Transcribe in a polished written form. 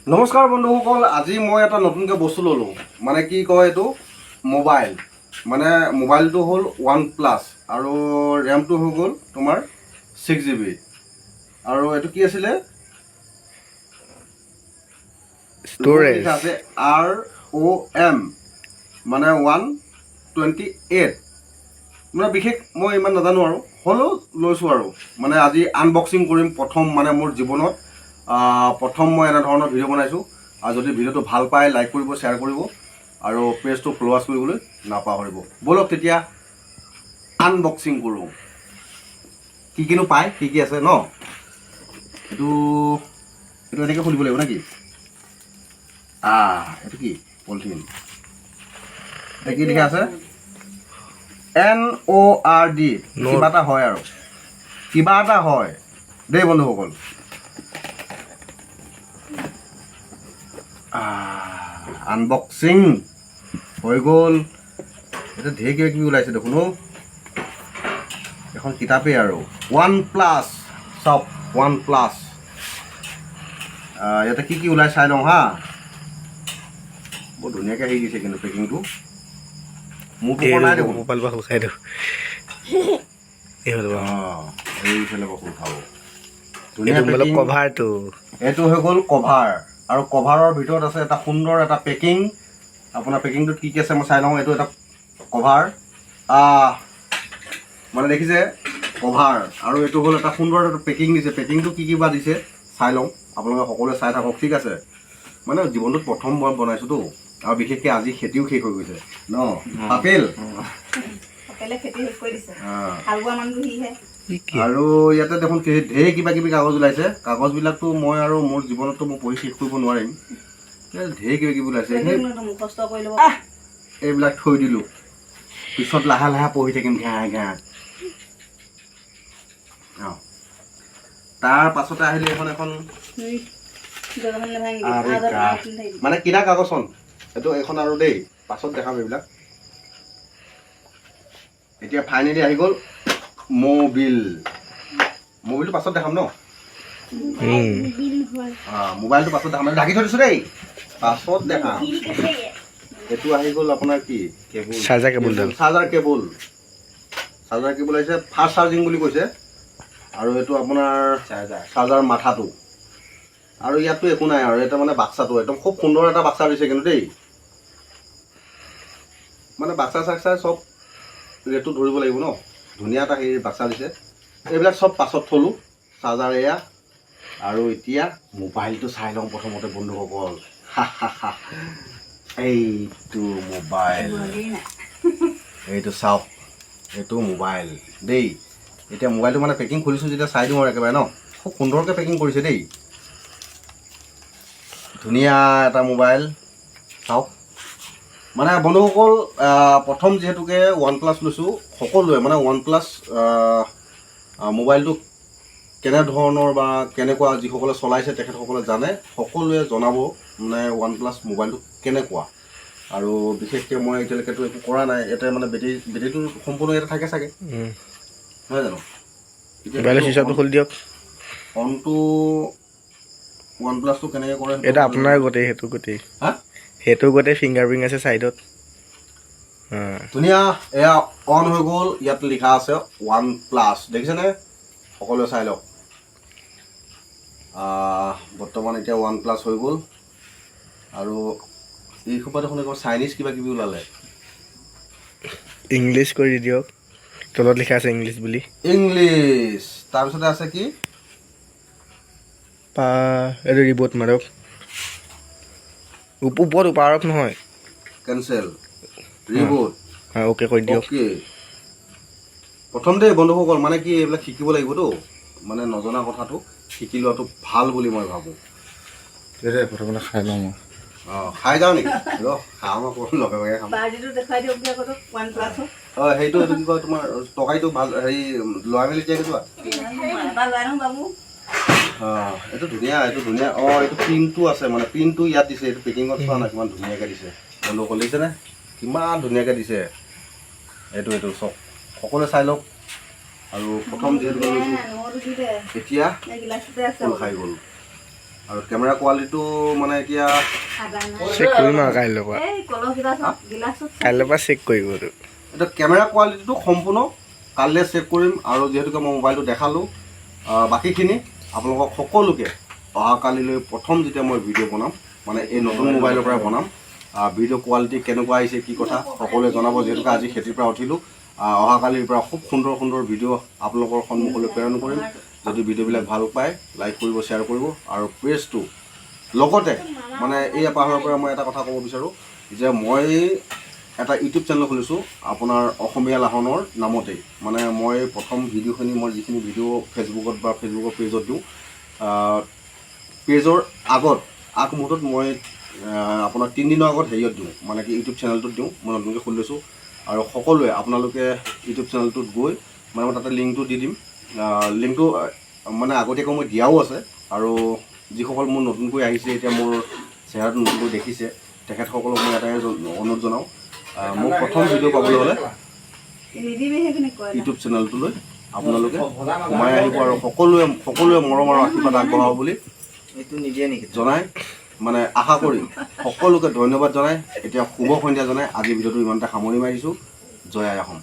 নমস্কাৰ বন্ধুসকল, আজি মই এটা নতুনকৈ বস্তু ল'লোঁ। মানে কি কয়, এইটো মোবাইল, মানে মোবাইলটো হ'ল ওৱান প্লাছ আৰু ৰেমটো হৈ গ'ল তোমাৰ 6 GB। আৰু এইটো কি আছিলে? ষ্ট'ৰেজ। লিখা আছে ROM, মানে 128। মানে বিশেষ মই ইমান নাজানো আৰু হ'লেও লৈছোঁ। আৰু মানে আজি আনবক্সিং কৰিম প্ৰথম, মানে মোৰ জীৱনত প্ৰথম মই এনেধৰণৰ ভিডিঅ' বনাইছোঁ। আৰু যদি ভিডিঅ'টো ভাল পায়, লাইক কৰিব, শ্বেয়াৰ কৰিব আৰু পেজটো ফ'ল' কৰিবলৈ নাপাহৰিব। ব'লক তেতিয়া আনবক্সিং কৰোঁ। কি কিনো পায়, কি কি আছে ন। এইটো এইটো এনেকৈ খুলিব লাগিব নেকি? এইটো কি পলিথিন? এতিয়া কি লিখা আছে? NORD। কিবা এটা হয় আৰু কিবা এটা হয় দেই বন্ধুসকল। আনবক্সিং হৈ গ'ল। এতিয়া ঢেৰ কিবা কিবি ওলাইছে দেখোন অ'। এখন কিতাপেই আৰু ওৱান প্লাছ চাওক, ওৱান প্লাছ। ইয়াতে কি কি ওলাই চাই লওঁ। হা, বৰ ধুনীয়াকৈ হেৰি দিছে কিন্তু পেকিংটো। মোৰতো পোৱা নাই দেখোন। মোবাইল পৰা খোল খাই দিওঁ, এইফালে পৰা। অঁ, এইফালে পৰা খোল খাব। ধুনীয়া এইটো মোবাইলৰ পেকিং। কভাৰটো। এইটো হৈ গ'ল কভাৰ আৰু কভাৰৰ ভিতৰত আছে এটা সুন্দৰ এটা পেকিং। আপোনাৰ পেকিংটোত কি কি আছে মই চাই লওঁ। এইটো এটা কভাৰ, মানে দেখিছে কভাৰ। আৰু এইটো হ'ল এটা সুন্দৰ এটা পেকিং দিছে। পেকিংটো কি কি বা দিছে চাই লওঁ। আপোনালোকে সকলোৱে চাই থাকক, ঠিক আছে? মানে জীৱনটোত প্ৰথম মই বনাইছোঁতো আৰু বিশেষকৈ আজি খেতিও শেষ হৈ গৈছে ন আপেল। সকলোৱে খেতি শেষ কৰি দিছে। অঁ। হাল বোৱা মানুহটো সিহে। আৰু ইয়াতে দেখোন ঢেৰ কিবা কিবি কাগজ ওলাইছে। কাগজবিলাকতো মই আৰু মোৰ জীৱনততো মই পঢ়ি শেষ কৰিব নোৱাৰিম। ইয়াত ঢেৰ কিবা কিবি ওলাইছে। সেই মুখস্থ কৰি ল'ব। এইবিলাক থৈ দিলোঁ, পিছত লাহে লাহে পঢ়ি থাকিম ঘাঁ ঘাঁ। অঁ, তাৰ পাছতে আহিলে এইখন এখন দৰ্জাখন নাভাঙিবি। আৰে আৰু গা। মানে কিনা কাগজখন এইটো এইখন আৰু দেই, পাছত দেখাম এইবিলাক। এতিয়া ফাইনেলি আহি গ'ল মবিল। মবিলটো পাছত দেখাম ন? মোবাইলটো পাছত দেখাম, ঢাকি থৈ দিছোঁ দেই, পাছত দেখাম। এইটো আহি গ'ল আপোনাৰ কি? কেবুল। চাৰ্জাৰ কেবুলডাল। চাৰ্জাৰ কেবুল, চাৰ্জাৰ কেবুল আহিছে। ফাষ্ট চাৰ্জিং বুলি কৈছে। আৰু এইটো আপোনাৰ চাৰ্জাৰ মাথাটো। আৰু ইয়াততো একো নাই। আৰু এটা মানে বাক্সাটো একদম খুব সুন্দৰ এটা বাক্সা দিছে কিন্তু দেই। মানে বাক্সা চাক্সা চব ৰেটটো ধৰিব লাগিব ন। ধুনীয়া এটা হেৰি বাক্সা দিছে। এইবিলাক চব পাছত থ'লোঁ। চাৰ্জাৰ এয়া। আৰু এতিয়া মোবাইলটো চাই লওঁ প্ৰথমতে বন্ধুসকল। এইটো মোবাইল, এইটো চাওক, এইটো মোবাইল দেই। এতিয়া মোবাইলটো মানে পেকিং খুলিছোঁ যেতিয়া চাই দিওঁ আৰু একেবাৰে ন। খুব সুন্দৰকৈ পেকিং কৰিছে দেই। ধুনীয়া এটা মোবাইল চাওক। মানে বন্ধুসকল, প্ৰথম যিহেতুকে ওৱান প্লাছ লৈছোঁ, সকলোৱে মানে ওৱান প্লাছ মোবাইলটো কেনেধৰণৰ বা কেনেকুৱা, যিসকলে চলাইছে তেখেতসকলে জানে, সকলোৱে জনাব মানে ওৱান প্লাছ মোবাইলটো কেনেকুৱা। আৰু বিশেষকৈ মই এতিয়ালৈকেতো একো কৰা নাই ইয়াতে। মানে বেটেৰীটো সম্পূৰ্ণ ইয়াতে থাকে চাগে, নহয় জানো এতিয়া? মোবাইলৰ চুইচ খুলি দিয়ক। অনটো ওৱান প্লাছটো কেনেকৈ কৰে সেইটো। এইটো আপোনাৰ গোটেই, সেইটো গোটেই। হা। সেইটো গোটেই ফিংগাৰ প্ৰিণ্ট আছে চাইডত। ধুনীয়া, এয়া অন হৈ গ'ল। ইয়াত লিখা আছে ওৱান প্লাছ, দেখিছেনে? সকলোৱে চাই লওক। বৰ্তমান এতিয়া ওৱান প্লাছ হৈ গ'ল। আৰু এই সোপা দেখোন একেবাৰে চাইনিজ কিবা কিবি ওলালে। ইংলিছ কৰি দিয়ক, তলত লিখা আছে ইংলিছ বুলি। ইংলিছ। তাৰপিছতে আছে কি? পা এইটো ৰিবুট মাৰক। ওপৰত পাৰক নহয়। কেঞ্চেল, ৰিবুট। অ'কে কৰি দিয়ক। অ'কে। প্ৰথম দেই বন্ধুসকল, মানে কি এইবিলাক শিকিব লাগিবতো, মানে নজনা কথাটো শিকি লোৱাটো ভাল বুলি মই ভাবোঁ। দে, প্ৰথমতে খাই লওঁ মই। অঁ, খাই যাওঁ নেকি? ৰ, খাম আকৌ, লগে লগে খাম। বাৰ্ডিটো দেখুৱাই দিয়ক আকৌ ওৱান প্লাছৰ। অঁ, সেইটো এইটো কি কয় তোমাৰ তৰকাৰীটো ভাল হেৰি লৰাই মেলি দিয়া যোৱা। এবাৰ লৈ আনো বাবু। অঁ, এইটো ধুনীয়া, এইটো ধুনীয়া। অঁ, এইটো পিনটো আছে, মানে পিনটো ইয়াত দিছে। এইটো পেকিঙত চোৱা না কিমান ধুনীয়াকৈ দিছে বন্ধুসকল, দেখিছেনে কিমান ধুনীয়াকৈ দিছে? এইটো এইটো চাওক, সকলোৱে চাই লওক। আৰু প্ৰথম যিহেতুকে লৈছোঁ নহৰুটো দি দে। এতিয়া এই গিলাচটোতে আছে। খোল খাই গ'ল। আৰু কেমেৰা কোৱালিটিটো মানে এতিয়া আদা নাই। চেক কৰিম আৰু কাইলৈৰ পৰা। এই কলহ গিলাচত গিলাচত কাইলৈৰ পৰা চেক কৰিব এইটো। এতিয়া কেমেৰা কোৱালিটিটো সম্পূৰ্ণ কাইলৈ চেক কৰিম। আৰু যিহেতুকে মই মোবাইলটো দেখালোঁ, বাকীখিনি আপোনালোকক সকলোকে অহাকালিলৈ প্ৰথম যেতিয়া মই ভিডিঅ' বনাম, মানে এই নতুন মোবাইলৰ পৰাই বনাম, ভিডিঅ' কোৱালিটি কেনেকুৱা আহিছে, কি কথা, সকলোৱে জনাব। যিহেতুকে আজি খেতিৰ পৰা উঠিলোঁ, অহাকালিৰ পৰা খুব সুন্দৰ সুন্দৰ ভিডিঅ' আপোনালোকৰ সন্মুখলৈ প্ৰেৰণ কৰিম। যদি ভিডিঅ'বিলাক ভাল পায়, লাইক কৰিব, শ্বেয়াৰ কৰিব আৰু পেজটো লগতে। মানে এই এপাহৰ পৰা মই এটা কথা ক'ব বিচাৰোঁ যে মই এটা ইউটিউব চেনেল খুলিছোঁ আপোনাৰ অসমীয়া লাহনৰ নামতেই। মানে মই প্ৰথম ভিডিঅ'খিনি, মই যিখিনি ভিডিঅ' ফেচবুকত বা ফেচবুকৰ পেজত দিওঁ, পেজৰ আগত আগমুহূৰ্তত মই আপোনাৰ 3 দিনৰ আগত হেৰিয়ত দিওঁ, মানে কি, ইউটিউব চেনেলটোত দিওঁ। মই নতুনকৈ খুলি লৈছোঁ আৰু সকলোৱে আপোনালোকে ইউটিউব চেনেলটোত গৈ, মানে মই তাতে লিংকটো দি দিম। লিংকটো মানে আগতীয়াকৈ মই দিয়াও আছে। আৰু যিসকল মোৰ নতুনকৈ আহিছে, এতিয়া মোৰ চেহেৰাটো নতুনকৈ দেখিছে, তেখেতসকলক মই এটাই অনুৰোধ জনাওঁ, মোৰ প্ৰথম ভিডিঅ' পাবলৈ হ'লে নিদিবি সেইখিনি কয়। ইউটিউব চেনেলটোলৈ আপোনালোকে সোমাই আহিব আৰু সকলোৱে সকলোৱে মৰম আৰু আশীৰ্বাদ আগবঢ়াব বুলি এইটো নিদিয়ে নেকি? জনাই, মানে আশা কৰি সকলোকে ধন্যবাদ জনাই এতিয়া শুভ সন্ধিয়া জনাই আজি ভিডিঅ'টো ইমানতে সামৰণি মাৰিছোঁ। জয় আই অসম।